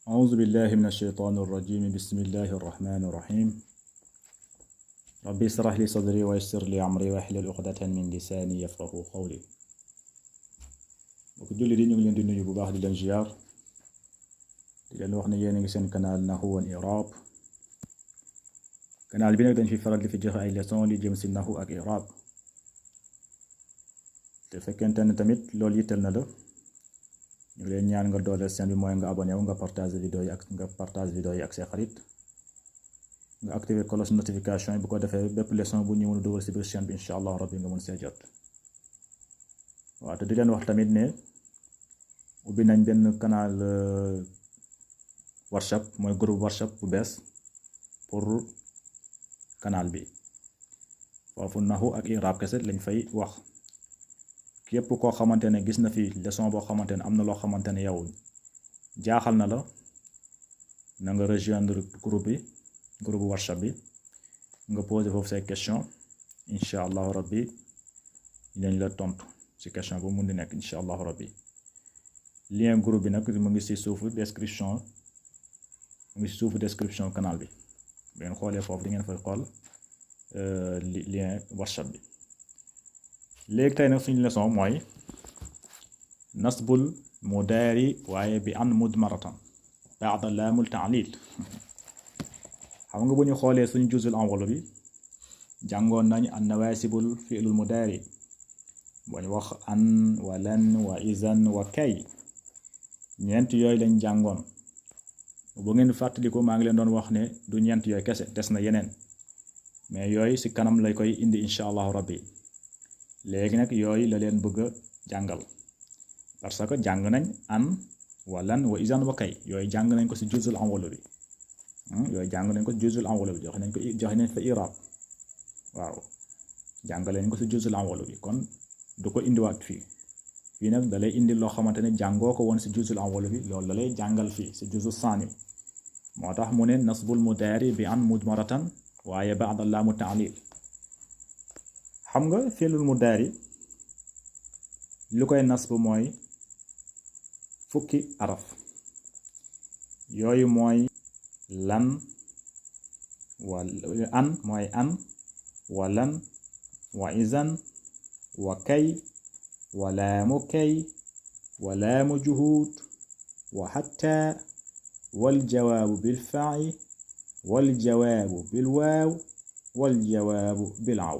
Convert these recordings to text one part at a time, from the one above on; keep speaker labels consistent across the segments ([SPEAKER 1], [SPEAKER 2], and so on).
[SPEAKER 1] أعوذ بالله من الشيطان الرجيم بسم الله الرحمن الرحيم ربي اشرح لي صدري ويسر لي أمري واحلل عقدة من لساني يفقهوا قولي mbokk julli di ñu ngi leen di nuyu bu baax di leen ziar di leen wax ne yéen a ngi seen canal Nahwu wal I'rab canal bi nag dañ fi faral di fi joxe ay leçon li jëm si nahwu ak i'rab te fekkente ne tamit loolu yitteel na la ñu ngi leen ñaan nga dooleel seen bi mooy nga abonné wu nga partage vidéo yi ak say xarit nga activer cloche notification yi bu ko defee bépp leçon bu ñu mën a dugal si biir chaîne bi incha allah rabbi nga mën see jot. waaw te di leen wax tamit ne ubbi nañ benn canal WhatsApp mooy groupe WhatsApp bu bees pour canal bi foofu nahwu ak i'rab kese lañ fay wax képp koo xamante ne gis na fi leçon boo xamante ne am na loo xamante ne yow jaaxal na la na nga rejoindre groupe WhatsApp bi nga posé foofu say question incha allahu rabbi dinañ la tontu ci question bu mun di nekk incha allahu rabbi lien groupe bi nag mu ngi ci suufu description canal bi bu ngeen xoolee foofu di ngeen fay xool lien WhatsApp bi. léegi tey nag suñu leçon mooy nasbul mudaari waaye bi an mudmaratan ba'da laamul ta'lil xam nga bu ñu xoolee suñu juzul awwal bi jàngoon nañ an nawaasibul fi'lul mudaari boo ñu wax an wa lan wa izan wa kay ñeent yooyu lañ jàngoon bu ngeen fàttaliku maa ngi leen doon wax ne du ñeent yooyu kese des na yeneen mais yooyu ci kanam lay koy indi incha allahu rabbi léegi nag yooyu la leen bëgg a jàngal parce que jàng nañ an wa lan wa izan wa kay yooyu jàng nañ ko ci juzul awwal bi yooyu jàng nañ ko ci juzul awwal bi joxe nañ fa i'rab waaw jàngale nañ ko ci juzul awwal bi kon du ko indiwaat fii nag da lay indi loo xamante ne jàngoo ko woon ci juzul awwal bi loolu da lay jàngal fii ci juzul saani moo tax mu ne nasbul mudaari bi an mudmaratan waaye ba'da laamu ta'lil xam nga fi'lul mudaari lu koy nasb mooy fukki araf yooyu mooy lan wa an mooy an wa lan wa izan wa kay wa laamu kay wa laamu juhuud wa hatta wal jawaabu bil fa'i wal jawaabu bil waaw wal jawaabu bil aw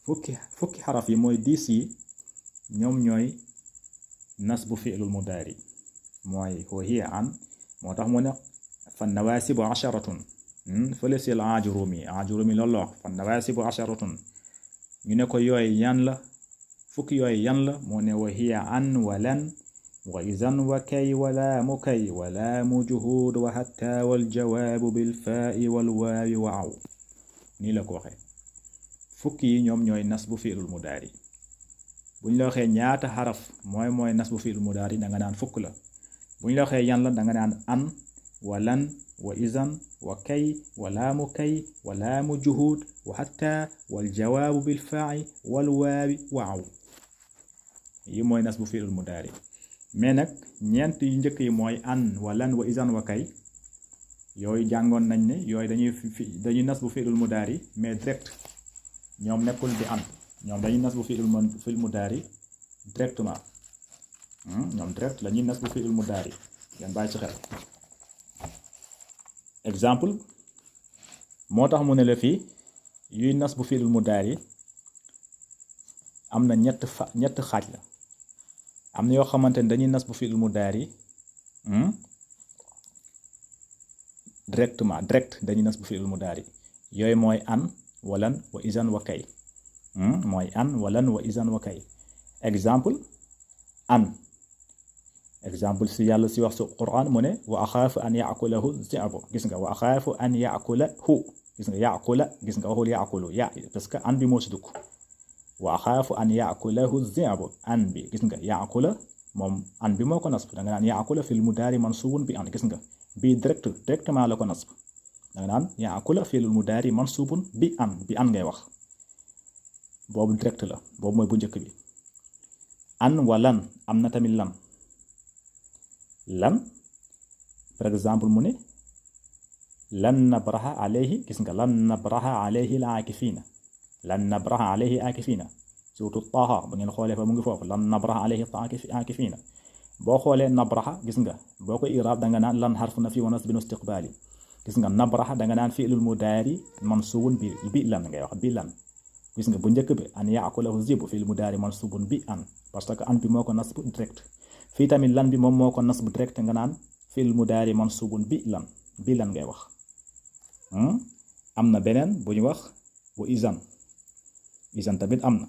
[SPEAKER 1] fukki xaraf yi mooy 10 yi ñoom ñooy nasbu fi'lul mudaari mooy wa hiya an moo tax mu ne fan nawaasibu asharatun fële si al ajurumi loolu la wax fan nawaasibu asharatun ñu ne ko yooyu yan la fukki yooyu yan la moo ne wa hiya an wa lan wa izan wa kay wa laamu kay wa laamu juhuud wa hatta wal jawaabu bil faa'i wal waawi wa aw nii la ko waxee fukki yi ñoom ñooy nasbu fi'lul mudaari buñ la waxee ñaata xaraf mooy nasbu fi'lul mudaari da nga naan fukk la buñ la waxee yan la da nga naan an wa lan wa izan wa kay wa laamu juhuud wa hatta wal jawaabu bil faa'i wal waawi wa aw yi mooy nasbu fi'lul mudaari mais nag ñeent yu njëkk yi mooy an wa lan wa izan wa kay yooyu jàngoon nañ ne yooyu dañuy nasbu fi'lul mudaari mais direct ñoom nekkul di an ñoom dañuy nasbu fi'lul mudaari directement ñoom direct la ñuy nasbu fi'lul mudaari ngeen bàyyi ci xel exemple moo tax mu ne la fii yuy nasbu fi'lul mudaari am na ñett xaaj la am na yoo xamante ne dañuy nasbu fi'lul mudaari direct dañuy nasbu fi'lul mudaari yooyu mooy an wa lan wa izan wa kay mooy an wa lan wa izan wa kay exemple si yàlla si wax su Qur'an mu ne wa axaafu an ya'kulahu zi'bu gis nga wa axaafu an ya'kulahu gis nga ya'kula gis nga waxul ya'kulu parce que an bi moo si dugg wa axaafu an ya'kulahu zi'bu an bi gis nga ya'kula moom an bi moo ko nasb da nga naan ya'kula fil mudaari mansubun bi an gis nga bii directement la ko nasb da nga naan ya'kula fil mudaari mansubun bi an ngay wax boobu direct la boobu mooy bu njëkk bi an wa lan am na tamit lan par exemple mu ne lan nabraha alayhi gis nga lan nabraha alayhi la akifina lan nabraha alayhi akifina surtout Taaha bu ngeen xoolee fa mu ngi foofu lan nabraha alayhi akifina boo xoolee nabraha gis nga boo ko iraab da nga naan lan xarfu na fi wa nasbin istiqbaali gis nga nabraha da nga naan fi'lul mudaari mansubun bi lan ngay wax bi lan gis nga bu njëkk bi an yaakulahu zibu fi'lul mudaari mansubun bi an parce que an bi moo ko nasb direct fii tamit lan bi moom moo ko nasb direct nga naan fi'lul mudaari mansubun bi lan ngay wax am na beneen bu ñu wax wa izan tamit am na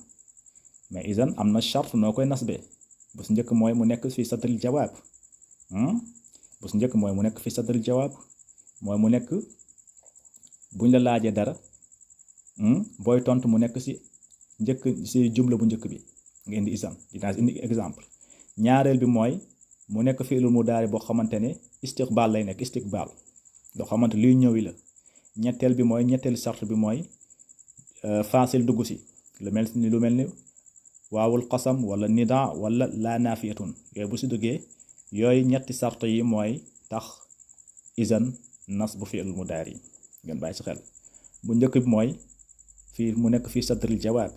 [SPEAKER 1] mais izan am na charte noo koy nasbee bu su njëkk mooy mu nekk fii sadril jawaab bu su njëkk mooy mu nekk fii sadril jawaab mooy mu nekk buñ la laajee dara booy tontu mu nekk si jumla bu njëkk bi nga indi izan dinaa indi exemple ñaareel bi mooy mu nekk fi'lul mudaari boo xamante ne istiqbaal lay nekk istiqbaal loo xamante luy ñëwi la ñetteel bi mooy ñetteel charte bi mooy faasil dugg si lu mel ni waawul qasam wala nidaa wala laa naafiyatun yooyu bu si duggee yooyu ñetti charte yi mooy tax izan nasbu fi'lul mudaari ngeen bàyyi si xel bu njëkk bi mooy fii mu nekk fii sadril jawaab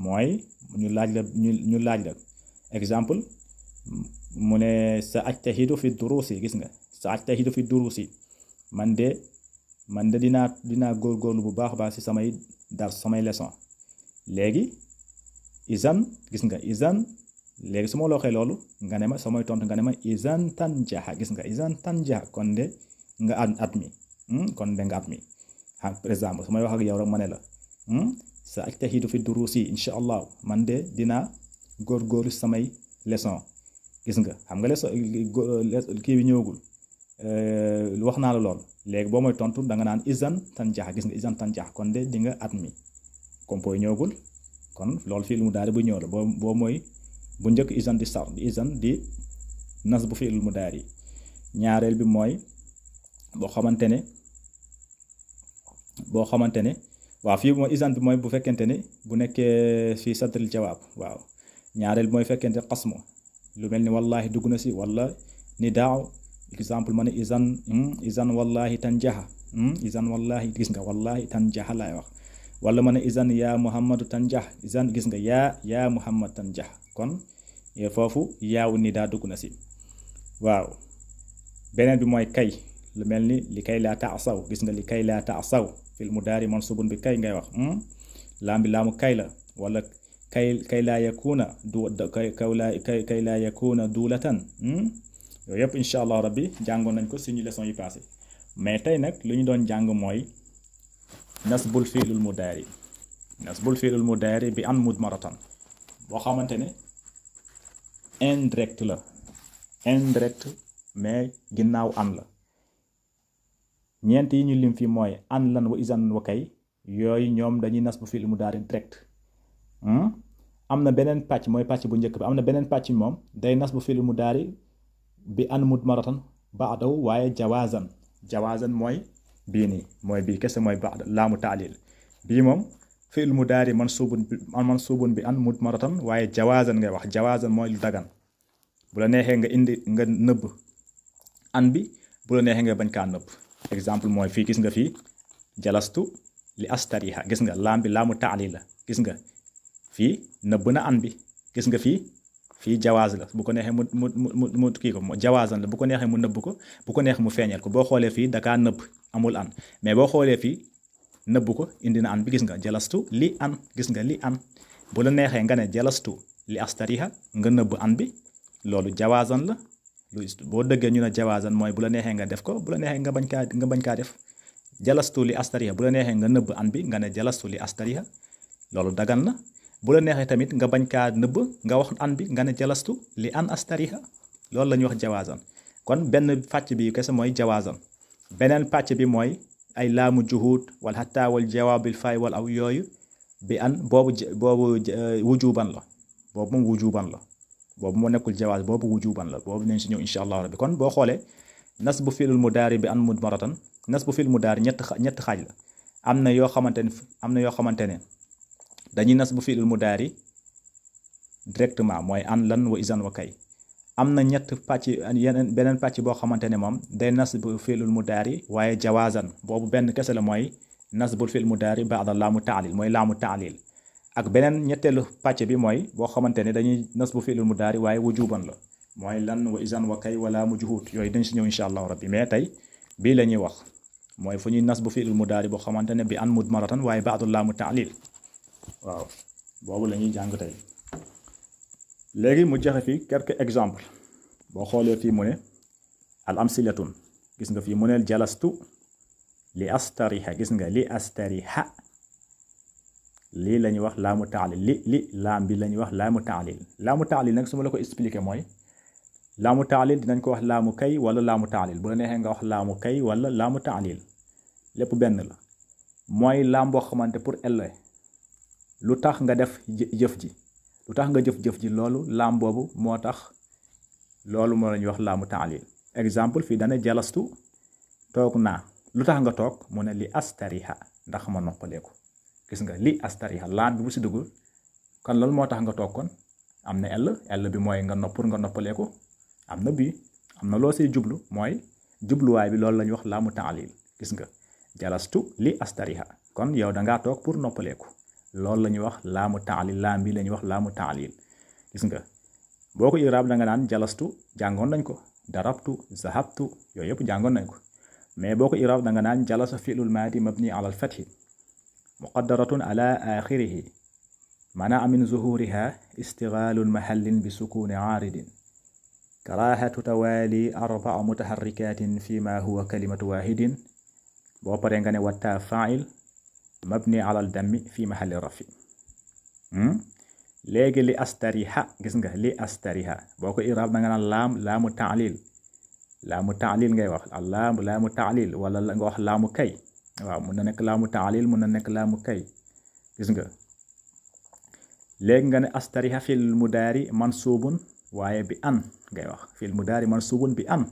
[SPEAKER 1] mooy ñu laaj la exemple mu ne sa ajtahidu fi durusi gis nga sa ajtahidu fi durusi man de dinaa góorgóorlu bu baax a baax si samay leçon léegi izan gis nga izan léegi su ma la waxee loolu nga ne ma samay tontu nga ne ma izan tanjaha gis nga izan tanjaha kon de nga admis par exemple su may wax ak yow rek ma ne la sa ajtahidu fi durusi incha allah man de dinaa góorgóorlu samay leçon gis nga xam nga leçon kii bi ñëwagul wax naa la lool léegi boo mooy tontu da nga naan izan tanjaha gis nga izan tanjaha kon de di nga admis compo ñëwagul kon loolu fi'il mudaari bu ñëw la boo mooy bu njëkk izan di nasbu fi'il mudaari ñaareel bi mooy boo xamante ne waaw fii mooy izan bi mooy bu fekkente ne bu nekkee fii sadril jawaab waaw ñaareel bi mooy fekkente qasmu lu mel ni wallahi dugg na si wala ni daaw exemple ma ne izan wallahi tanjaha izan wallahi gis nga wallahi tanjaha laay wax wala ma ne izan yaa muhammadu tanjah izan gis nga yaa muhammad tanjah kon foofu yaawu ni daa dugg na si waaw beneen bi mooy kay lu mel ni li kay laa taasaw gis nga li kay laa taasaw fil mudaari mansubun bi kay ngay wax laam bi laamu kay la wala kay laa yakuna kay laa yakuna duulatan yooyu yëpp incha allah rabbi jàngoon nañ ko suñu leçon yi passé mais tey nag lu ñu doon jàng mooy nasbul fi'lul mudaari bi an mudmaratan boo xamante ne indirect mais ginnaaw an la ñeent yi ñu lim fi mooy an lan wa izan wa kay yooyu ñoom dañuy nasbu fi'lul mudaari direct am na beneen pàcc mooy pàcc bu njëkk bi am na beneen pàcc moom day nasbu fi'lul mudaari bi an mudmaratan ba'dahu waaye jawaazan mooy bii nii mooy bii kese mooy ba'd laamu ta'lil bii moom fi'l mudaari mansubun bi an mudmaratan waaye jawaazan ngay wax jawaazan mooy lu dagan bu la neexee nga nëbb an bi bu la neexee nga bañ kaa nëbb exemple mooy fii gis nga fii jalastu li astariha gis nga laam bi laamu ta'lil la gis nga fii nëbb na an bi gis nga fii jawaaz la bu ko neexee mu kii ko jawaazan la bu ko neexee mu nëbb ko bu ko neexee mu feeñal ko boo xoolee fii dakaa nëbb amul an mais boo xoolee fii nëbb ko indi na an bi gis nga jalastu li an gis nga li an bu la neexee nga ne jalastu li astariha nga nëbb an bi loolu jawaazan la boo dëggee ñu ne jawaazan mooy bu la neexee nga def ko bu la neexee nga bañ kaa def jalastu li astariha bu la neexee nga nëbb an bi nga ne jalastu li astariha loolu dagan na bu la neexee tamit nga bañ kaa nëbb nga wax an bi nga ne jalastu li an astariha loolu la ñuy wax jawaazan kon benn pàcc bi kese mooy jawaazan beneen pàcc bi mooy ay laamu juhud wal hatta wal jawaabil fay wal aw yooyu bi an boobu wujuban la boobu moom wujuban la boobu moo nekkul jawaaz boobu wujuban la boobu nañ si ñëw insha allah rabbi kon boo xoolee nasbu fi'lul mudaari bi an mudmaratan nasbu fi'l mudaari ñett xaaj la am na yoo xamante ne dañuy nasbu fi'lul mudaari directement mooy an lan wa izan wa kay am na ñett pàcc yeneen beneen pàcc boo xamante ne moom day nasbu fi'lul mudaari waaye jawaazan boobu benn kese la mooy nasbul fi'l mudaari ba'da laamu ta'lil mooy laamu ta'lil ak beneen ñetteelu pàcc bi mooy boo xamante ne dañuy nasbu fi'lul mudaari waaye wujuban la mooy lan wa izan wa kay wala mu juhud yooyu dañ si ñëw insha allahu rabbi mais tey bii la ñuy wax mooy fu ñuy nasbu fi'lul mudaari boo xamante ne bi an mudmaratan waaye ba'da laamu ta'lil waaw boobu la ñuy jàng tey léegi mu joxe fi quelques exemples boo xoolee fii mu ne al amsilatun gis nga fii mu ne jalastu li astariha gis nga li astariha lii la ñuy wax laamu taalil li laam bi la ñuy wax laamu taalil laamu taalil nag su ma la ko expliquer mooy laamu taalil dinañ ko wax laamu kay wala laamu taalil bu la neexee nga wax laamu kay wala laamu taalil lépp benn la mooy laam boo xamante pour elle lu tax nga def jëf ji lu tax nga jëf ji loolu laam boobu moo tax loolu moo la ñuy wax laamu taalil exemple fii dana jalastu toog naa lu tax nga toog mu ne li astariha ndax ma noppaleeku gis nga li astariha laam bi bu si dugg kon loolu moo tax nga toog kon am na elle bi mooy nga pour nga noppaleeku am na bii am na loo siy jublu mooy jubluwaay bi loolu la ñuy wax laamu taalil gis nga jalastu li astariha kon yow dangaa toog pour noppaleeku loolu la ñuy wax laamu taalil laam bi la ñuy wax laamu taalil gis nga boo ko iraab da nga naan jalastu jàngoon nañ ko darabtu zahabtu yooyu yëpp jàngoon nañ ko mais boo ko iraab da nga naan jalasa fi'lul maadi mabni ala al fathi muqaddaratun ala axirihi manaa min zuhuriha istighalul mahallin bi sukuni aaridin karahatu tawali arbaa mutaharrikatin fi ma huwa kalimatu wahidin boo paree nga ne watta fa'il mabni ala al dammi fi mahalli rafi léegi li astariha gis nga li astariha boo ko iraab da nga naan laamu taalil ngay wax laamu taalil wala nga wax laamu kay waaw mun na nekk laamu taalil mun na nekk laamu kay gis nga léegi nga ne astariha fil mudaari mansubun waaye bi an ngay wax fil mudaari mansubun bi an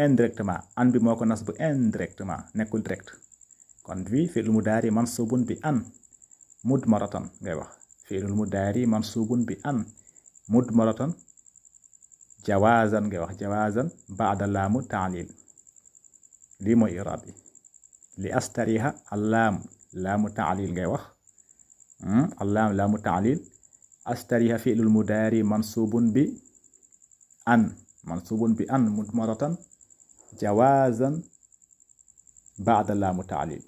[SPEAKER 1] indirectement an bi moo ko nasbu indirectement nekkul direct kon fii fil mudaari mansubun bi an mudmaratan ngay wax fi'lul mudaari mansubun bi an mudmaratan jawaazan ngay wax jawaazan ba'da laamu ta'lil lii mooy iraab bi li astariha allaam laamu ta'lil ngay wax allaam laamu ta'lil astariha fi'lul mudaari mansubun bi an mudmaratan jawaazan ba'da laamu ta'lil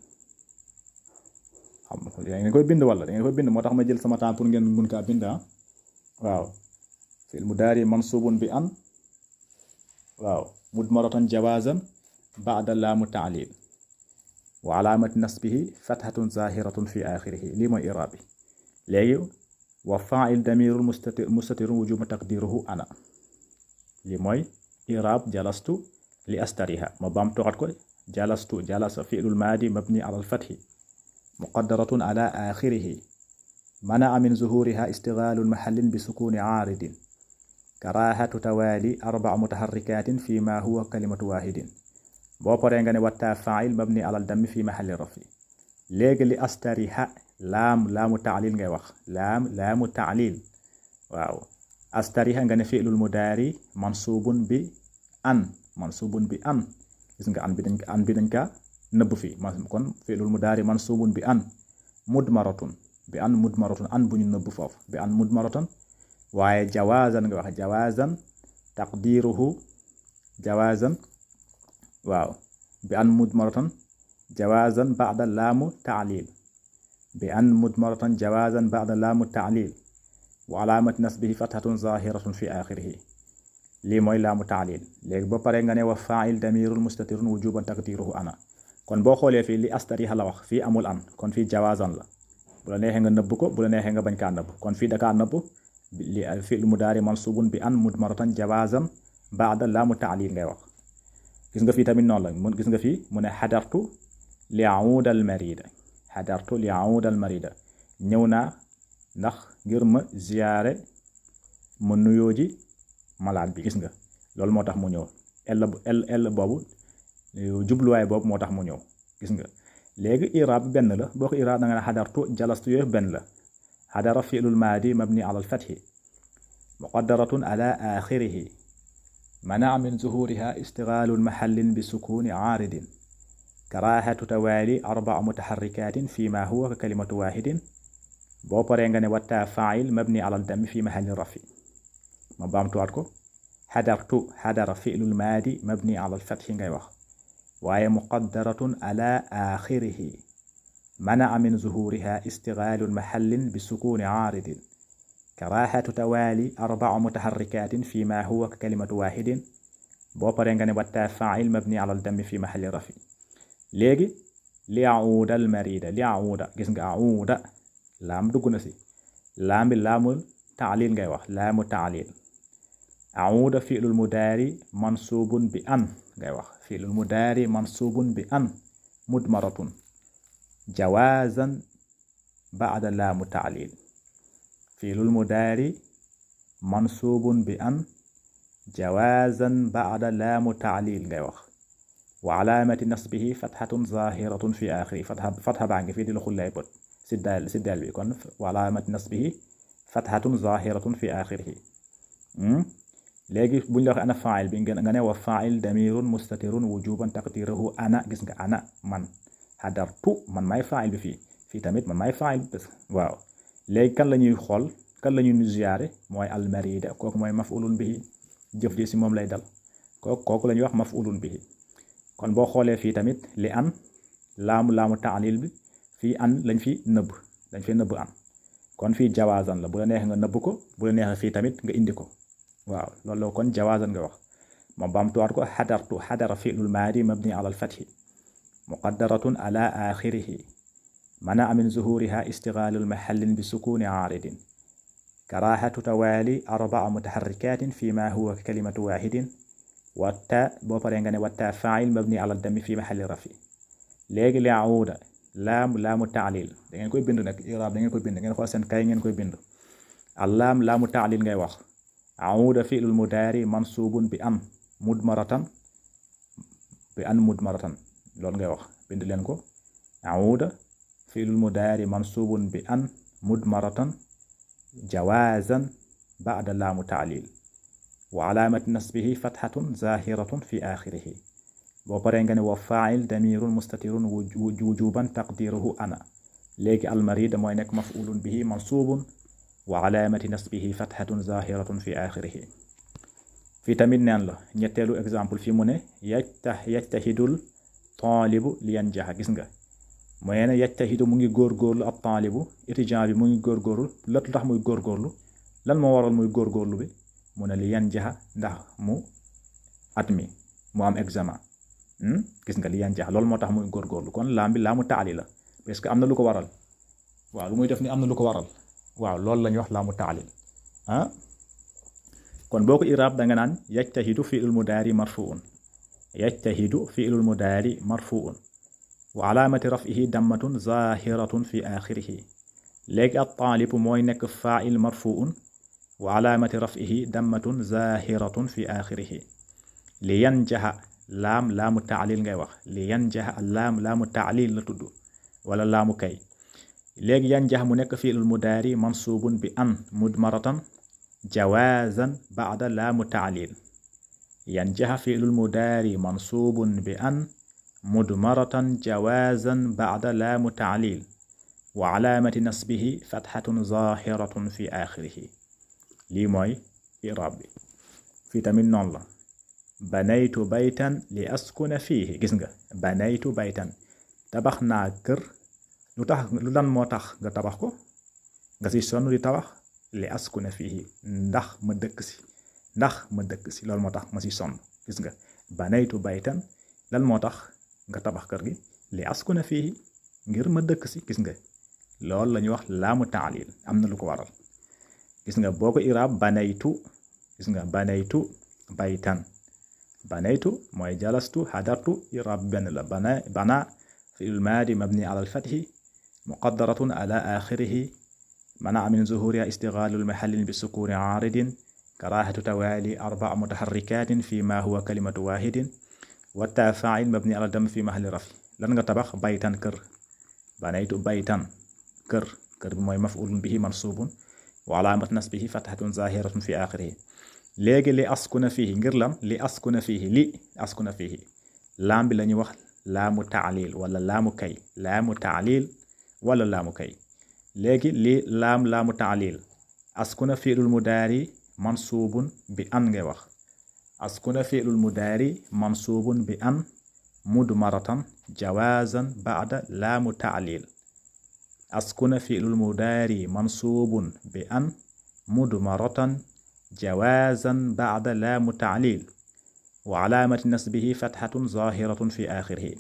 [SPEAKER 1] da ngeen koy bind wala da ngeen koy bind moo tax ma jël sama temps pour ngeen mun kaa bind waaw fi'l mudaari mansubun bi an waaw mudmaratan jawazan ba'da laamu ta'lil wa alaamati nasbihi fathatun zahiratun fi axirihi lii mooy iraab bi léegi wa fa'il damirul mustatirun wujuba taqdiruhu ana lii mooy iraab jalastu li astariha ma baam toxat ko jalasa fi'lul maadi mabni ala al fathi muqaddaratun ala axirihi manaa min zuhuriha istighalul mahallin bi sukuni aaridin karahatu tawali arbaa mutaharrikatin fi ma huwa kalimatu wahidin boo paree nga ne watta fa'il mabni ala dammi fi mahalli rafi léegi li astariha laamu ta'lil ngay wax laamu ta'lil waaw astariha nga ne fi'lul mudaari mansubun bi an gis nga an bi dañ ka nëbb fi kon fi'lul mudaari mansubun bi an mudmaratun an bu ñu nëbb foofu bi an mudmaratan waaye jawaazan nga wax jawaazan taqdiruhu jawaazan waaw bi an mudmaratan jawaazan ba'da laamu ta'lil bi an mudmaratan jawaazan ba'da laamu ta'lil wa alaamati nasbihi fathatun zahiratun fi axirihi lii mooy laamu ta'lil léegi ba pare nga ne wa fa'il damirul mustatirun wujuban taqdiruhu ana kon boo xoolee fii li astariha la wax fii amul an kon fii jawaazan la bu la neexee nga nëbb ko bu la neexee nga bañ kaa nëbb kon fii dakaa nëbb li fi'l mudaari mansubun bi an mudmaratan jawaazan ba'da laamu ta'lil ngay wax gis nga fii tamit noonu la gis nga fii mu ne xadartu li a'uuda al marida ñëw naa ndax ngir ma ziyaare ma nuyoo ji malade bi gis nga loolu moo tax mu ñëw el boobu jubluwaay boobu moo tax mu ñëw gis nga léegi iraab benn la boo ko iraab da nga ne xadartu jalastu yooyu benn la xadara fi'lul maadi mabni ala al fathi muqaddaratun ala axirihi منع من ظهورها استغلال محل بسكون عارض كراهة توالي 4 متحركات فيما هو ككلمة واحد boo paree nga ne watta fa'il mabni ala al-dammi fi mahalli rafi ma baamtuwaat ko hadartu hadara fi'lul maadi mabni ala al-fathi ngay wax waaye muqaddaratun ala axirihi mana'a min zuhuriha istighalu mahallin bi sukuni aaridin karahatu tawali 4 mutaharrikatin fi ma huwa kalimatu wahidin boo paree nga ne watta fa'il mabni ala al-dammi fi mahalli rafi léegi li'auda al-marida li'auda gis nga auda laam dugg na si laam bi laamul taalil ngay wax laamu taalil auda fi'lul mudaari mansubun bi an ngay wax fi'lul mudaari mansubun bi an mudmaratun jawazan ba'da laamu taalil fi'lul mudaari mansubun bi an jawazan ba'da laamu taalil ngay wax wa alaamati nasbihi fathatun zahiratun fi aaxiri fatha baa ngi fii di la xullay bët si daal bi kon wa alaamati nasbihi fathatun zahiratun fi aaxirihi léegi buñ la waxee ana fa'il bi nga ne wa fa'il damirun mustatirun wujuban taqdiruhu ana gis nga ana man hadartu man may fa'il bi fii tamit man may fa'il bi waaw léegi kan la ñuy xool kan la ñuy ziyaare mooy almarida kooku mooy maf'ulun bihi jëf ji si moom lay dal kooku la ñuy wax maf'ulun bihi kon boo xoolee fii tamit li an laamu ta'lil bi fii an lañ fi nëbb an kon fii jawazan la bu la neexee nga nëbb ko bu la neexee fii tamit nga indi ko waaw loolu kon jawazan nga wax ma baamtuwaat ko hadartu hadara fi'lul maadi mabni ala al-fathi muqaddaratun ala axirihi mana'a min zuhuriha istighlaalul mahallin bi sukuni aaridin karahatu tawali 4 mutaharrikatin fi ma huwa kalimatu wahidin watta boo paree nga ne watta fa'il mabni ala al-dammi fi mahalli rafi léegi li auda laamu taalil da ngeen koy bind nag i'raab da ngeen koy bind ngeen xool seen kay ngeen koy bind laamu taalil ngay wax auda fi'lul mudaari mansubun bi an mudmaratan loolu ngay wax bind leen ko auda fi'lul mudaari mansubun bi an mudmaratan jawazan ba'da laamu taalil wa alaamati nasbihi fathatun zahiratun fi aaxirihi boo paree nga ne wa fa'il damirun mustatirun wujuban taqdiruhu ana léegi almarida mooy nekk maf'ulun bihi mansubun wa alaamati nasbihi fathatun zahiratun fi axirihi fii tamit neen la ñetteelu exemple fi mu ne yajtahidul taalibu li yanjaha gis nga mooy ne yajtahidu mu ngi góorgóorlu ab taalibu étudiant bi mu ngi góorgóorlu lu tax muy góorgóorlu lan moo waral muy góorgóorlu bi mu ne li yanjaha ndax mu admi mu am examen gis nga li yanjaha loolu moo tax muy góorgóorlu kon laamu taali la parce que am na lu ko waral waaw lu muy def ni am na lu ko waral waaw loolu la ñuy wax laamu taalil kon boo ko iraab da nga naan yajtahidu fi'lul mudaari marfu'un yajtahidu fi'lul mudaari marfu'un wa alaamati raf'ihi dammatun zahiratun fi axirihi léegi at-taalibu mooy nekk faa'il marfu'un wa alaamati raf'ihi dammatun zahiratun fi axirihi li yanjaha laamu taalil ngay wax li yanjaha laamu taalil la tudd wala laamu kay léegi yanjaha mu nekk fi'lul mudaari mansubun bi an mudmaratan jawazan ba'da laamu taalil yanjaha fi'lul mudaari mansubun bi an mudmaratan jawazan ba'da laamu taalil wa alaamati nasbihi fathatun zahiratun fi axirihi lii mooy i'raab bi fii tamit noonu la banaytu baytan li askuna fiihi gis nga banaytu baytan tabax naa kër lu lan moo tax nga tabax ko nga si sonn di tabax li askuna fiihi ndax ma dëkk si loolu moo tax ma si sonn gis nga banaytu baytan lan moo tax nga tabax kër gi li askuna fiihi ngir ma dëkk si gis nga loolu la ñuy wax laamu taalil am na lu ko waral gis nga boo ko iraab banaytu gis nga banaytu baytan banaytu mooy jalastu hadartu iraab benn la bana fi'l maadi mabni ala al-fathi muqaddaratun ala axirihi mana'a min zuhuriha istighlaalu al-mahalli bi sukuni aaridin karahatu tawali 4 mutaharrikatin fi ma huwa kalimatu wahidin watta fa'il mabni ala dam fi mahalli rafi lan nga tabax baytan kër banaytu baytan kër bi mooy maf'ulun bihi mansubun wa alaamatu nasbihi fathatun zahiratun fi axirihi léegi li askuna fihi ngir lan li askuna fihi laam bi la ñuy wax laamu taalil wala laamu kay léegi li laamu taalil askuna fi'lul mudaari mansubun bi an ngay wax askuna fi'lul mudaari mansubun bi an mudmaratan jawazan ba'da laamu taalil askuna fi'lul mudaari mansubun bi an mudmaratan jawazan ba'da laamu taalil wa alaamati nasbihi fathatun zahiratun fi axirihi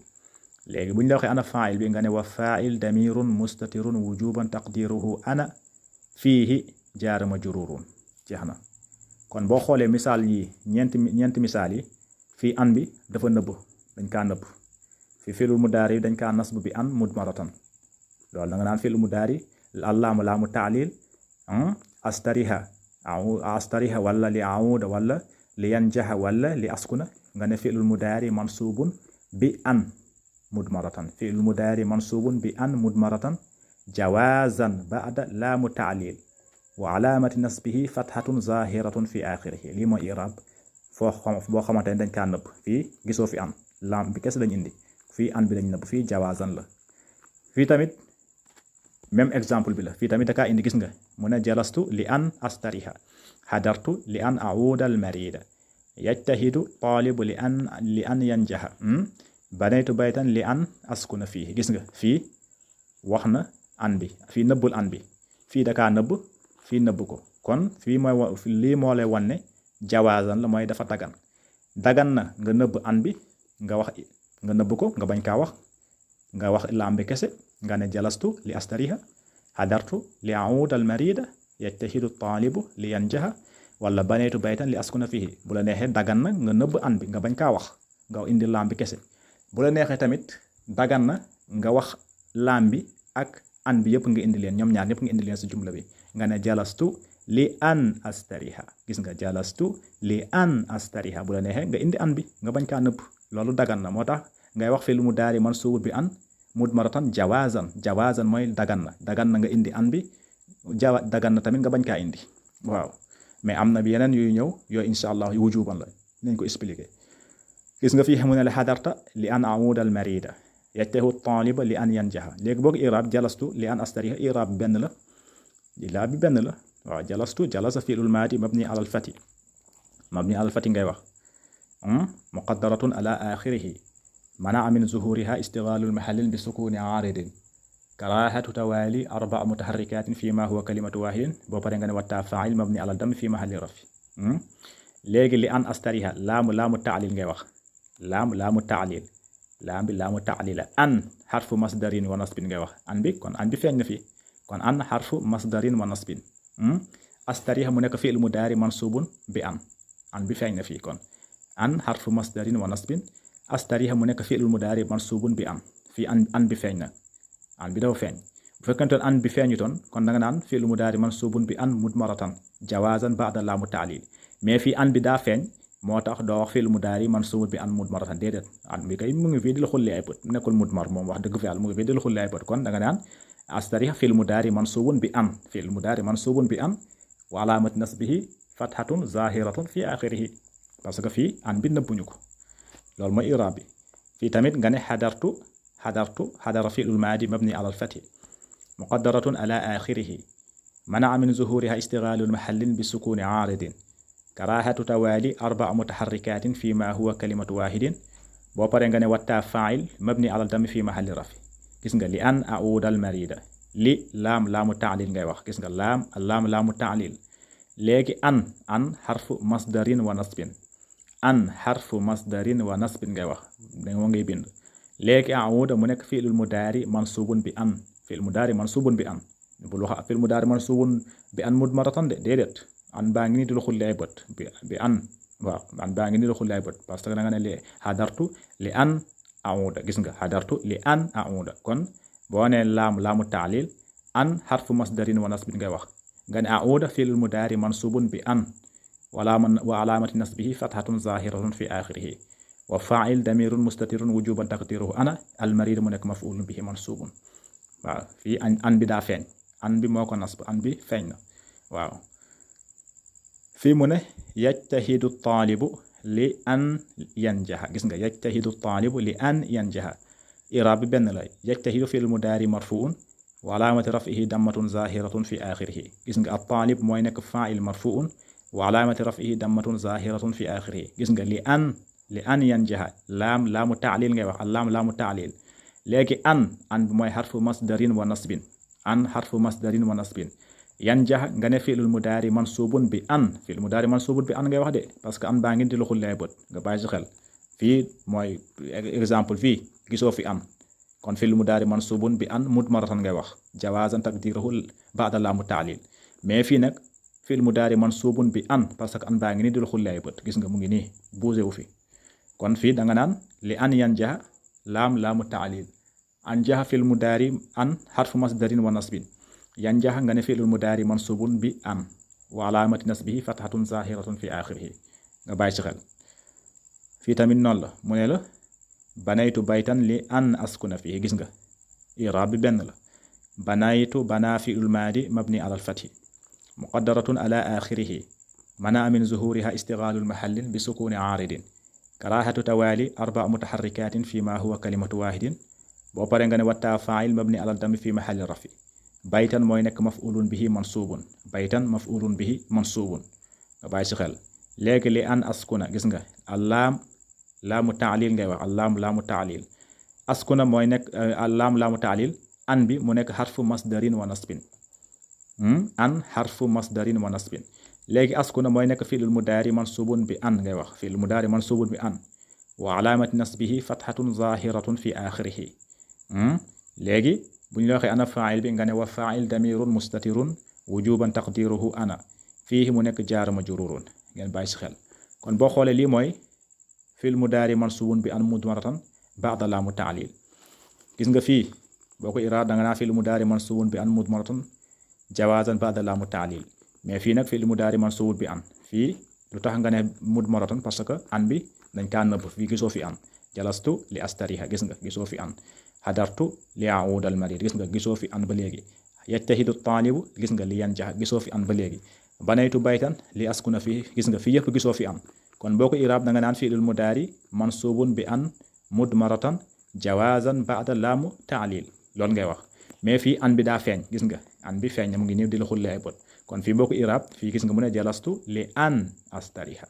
[SPEAKER 1] léegi bu ñu la waxee ana faa'il bi nga ne wa faa'il damirun mustatirun wujuban taqdiruhu ana fiihi jaar majrurun jeex na kon boo xoolee misaal yi ñeenti misaal yi fii an bi dafa nëbb dañ kaa nëbb fii fi'lul mudaari dañ kaa nasb bi an mudmaratan loolu da nga naan fi'lul mudaari allaamu laamu taalil astariha wala li auda wala li yanjaha wala li askuna nga ne fi'lul mudaari mansubun bi an mudmaratan fi'lul mudaari mansubun bi an mudmaratan jawazan ba'da laamu taalil wa alaamati nasbihi fathatun zahiratun fi axirihi lii mooy i'raab boo xamante ne dañ kaa nëbb fii gisoo fi an laam bi kese lañ indi fii an bi lañ nëbb fii jawazan la fii tamit même exemple bi la fii tamit dakaa indi gis nga mu ne jalastu li an astariha hadartu li an auda al marida yajtahidu talibu li an yanjaha banaytu baytan li an askuna fii gis nga fii wax na an bi fii nëbbul an bi fii dakaa nëbb fii nëbb ko kon fii mooy lii moo lay wan ne jawazan la mooy dafa dagan na nga nëbb an bi nga wax nga nëbb ko nga bañ kaa wax nga wax laam bi kese nga ne jalastu li astariha hadartu li auda al marida yajtahidu talibu li yanjaha wala banaytu baytan li askuna fihi bu la neexee dagan na nga nëbb an bi nga bañ kaa wax nga indi laam bi kese bu la neexee tamit dagan na nga wax laam bi ak an bi yëpp nga indi leen ñoom ñaar ñëpp nga indi leen si jumla bi nga ne jalastu li an astariha gis nga jalastu li an astariha bu la neexee nga indi an bi nga bañ kaa nëbb loolu dagan na moo tax ngay wax fi lu mu daari mansuub bi an mudmaratan jawazan mooy dagan na nga indi an bi dagan na tamit nga bañ kaa indi waaw mais am na bi yeneen yuy ñëw yooyu insha allah wujuban la nañ ko expliquer gis nga fii xamu ne la xadarta li an auda al marida yajtahu taliba li an yanjaha léegi boog i'raab jalastu li an astariha i'raab benn la waaw jalastu jalasa fi'lul maadi mabni ala al fati ngay wax muqaddaratun ala axirihi manaa min zuhuriha istighalul mahallin bi sukuni aaridin karahatu tawali arba mutaharrikatin fi ma huwa kalimatu wahidin boo pare nga ne watta fa'il mabni ala dam fi mahalli rafi léegi li an astariha laamu taalil ngay wax laamu taalil laam bi laamu taalila an xarfu masdarin wa nasbin ngay wax an bi kon an bi feeñ na fi kon an xarfu masdarin wa nasbin astariha mu nekk fi'l mudaari mansubun bi an bi feeñ na fi kon an xarfu masdarin wa nasbin astariha mu nekk fi'l mudaari mansubun bi fii an bi feeñ na an bi dafa feeñ bu fekkantoon an bi feeñutoon kon da nga naan fi'l mudaari mansubun bi an mudmaratan jawazan ba'da laamu taalil mais fii an bi daa feeñ moo tax doo wax fi'l mudaari mansubun bi an mudmaratan déedéet an bi kay mu ngi fii di la xulli ay bët nekkul mudmar moom wax dëgg fa yàlla mu ngi fii di la xulli ay bët kon da nga naan astariha fi'l mudaari mansubun bi an wa alaamat nasbihi fathatun zahiratun fi axirihi parce que fii an bi nëbbuñu ko loolu mooy i'raab bi fii tamit nga ne xadara fi'lul maadi mabni ala al fathi muqaddaratun ala axirihi manaa min zuhuriha istighalul mahallin bi sukuni aaridin karahatu tawali arba mutaharrikatin fi ma huwa kalimatu wahidin boo pare nga ne watta fa'il mabni ala dami fi mahalli rafi gis nga li an auda al marida li laamu taalil ngay wax gis nga laamu taalil léegi an xarfu masdarin wa nasbin ngay wax danga ngay bind léegi auda mu nekk fi'lul mudaari mansubun bi an bul wax fi'l mudaari mansubun bi an mudmaratan de déedéet an baa ngi ni di la xulli ay bët bi an waaw an baa ngi ni di la xulli ay bët parce que da nga ne li hadartu li an auda gis nga hadartu li an auda kon boo ne laamu taalil an xarfu masdarin wa nasbin ngay wax nga ne auda fi'l mudaari mansubun bi an wa alaamati nasbihi fathatun zahiratun fi axirihi wa fa'il damirun mustatirun wujuban taqdiruhu ana almarid mu nekk maf'ulun bihi mansubun waaw fii an bi daa feeñ an bi moo ko nasb an bi feeñ na waaw fii mu ne yajtahidu taalibu li an yanjaha gis nga yajtahidu taalibu li an yanjaha iraab bi benn la yajtahidu fi'l mudaari marfuun wa alaamati raf'ihi dammatun zahiratun fi axirihi gis nga at taalib mooy nekk faa'il marfuun wa alaamati raf'ihi dammatun zahiratun fi axirihi gis nga li an yanjaha laamu taalil ngay wax laamu taalil léegi an bi mooy xarfu masdarin wa nasbin xarfu masdarin wa nasbin yanjaha nga ne fi'lul mudaari mansubun bi fi'l mudaari mansubun bi ngay wax de parce que baa ngi di lu xullee bët nga bàyyi si xel fii mooy exemple fii gisoo fi kon fi'l mudaari mansubun bi mudmaratan ngay wax jawaazan taqdiruhu ba'da laamu taalil mais fii nag fi'l mudaari mansubun bi parce que baa ngi ni di lu xullee bët gis nga mu ngi nii bougé wu fi kon fii da nga naan li yanjaha laamu taalil anjaha fi'l mudaari xarfu masdarin wa nasbin yanjaha nga ne fi'lul mudaari mansubun bi wa alaamati nasbihi fathatun zahiratun fi axirihi nga bàyyi ci xel fii tamit noonu la mu ne la banaytu baytan li askuna fii gis nga iraab bi benn la banaytu banaa fi'lul maadi mabni ala al-fathi muqaddaratun ala axirihi mana min zuhuriha istighaalul mahallin bi sukuni aaridin karaahatu tawaali 4 mutaharrikatin fi ma huwa kalimatu waahidin boo pare nga ne wattaa faa'il mabni ala dami fi mahalli rafi baytan mooy nekk maf'ulun bihi mansubun nga bàyyi ci xel léegi li askuna gis nga laamu taalil ngay wax laamu taalil askuna mooy nekk laamu taalil bi mu nekk xarfu masdarin wa nasbin xarfu masdarin wa nasbin léegi askuna mooy nekk fi'lul mudaari mansubun bi ngay wax fi'lul mudaari mansubun bi wa alaamati nasbihi fathatun zahiratun fi axirihi léegi bu ñu la waxee ana faa'il bi nga ne wa faa'il damirun mustatirun wujuban taqdiruhu ana fii mu nekk jaar majrurun ngeen bàyyi si xel kon boo xoolee lii mooy fi'l mudaari mansubun bi mudmaratan ba'da laamu taalil gis nga fii boo ko iraab da nga naa fi'l mudaari mansubun bi mudmaratan jawaazan ba'da laamu taalil mais fii nag fi'l mudaari mansubun bi fii lu tax nga ne mudmaratan parce que bi dañ kaa nëbb fii gisoo fi jalastu li astariha gis nga gisoo fi hadartu li a'uuda al marid gis nga gisoo fi ba léegi yajtahidu taalibu gis nga li yanjaha gisoo fi ba léegi banaytu baytan li askuna fii gis nga fii yëpp gisoo fi kon boo ko iraab da nga naan fi'lul mudaari mansubun bi mudmaratan jawaazan ba'da laamu taalil loolu ngay wax mais fii bi daa feeñ gis nga bi feeñ na mu ngi nii di la xullee ay bët kon fii boo ko iraab fii gis nga mu ne jalastu li astariha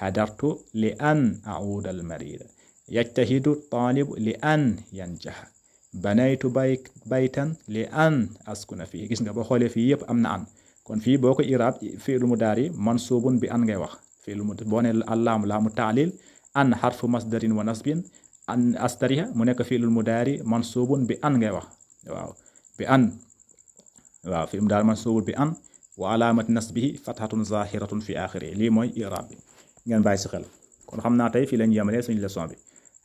[SPEAKER 1] hadartu li a'uuda al marid yajtahidu taalibu li yanjaha banaytu baytan li askuna fii gis nga boo xoolee fii yëpp am na kon fii boo ko iraab fi'lu mudaari mansubun bi ngay wax fi'lu mudaari boo ne laamu taalil xarfu masdarin wa nasbin astariha mu nekk fi'lu mudaari mansubun bi ngay wax waaw bi waaw fi'lu mudaari mansubun bi wa alaamati nasbihi fathatun zahiratun fi axirihi lii mooy iraab bi ngeen bàyyi si xel kon xam naa tey fii lañu yemalee suñu leçon bi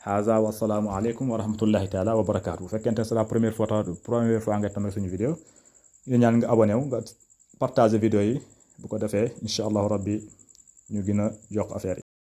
[SPEAKER 1] haza wa salaamu aleykum wa rahmatullahi taala wa barakaatu bu fekkente c'est la première fois nga tam suñu vidéo ñu ñaan nga abonné nga partager vidéo yi bu ko defee incha allahu rabbi ñu gën a yokk affaire yi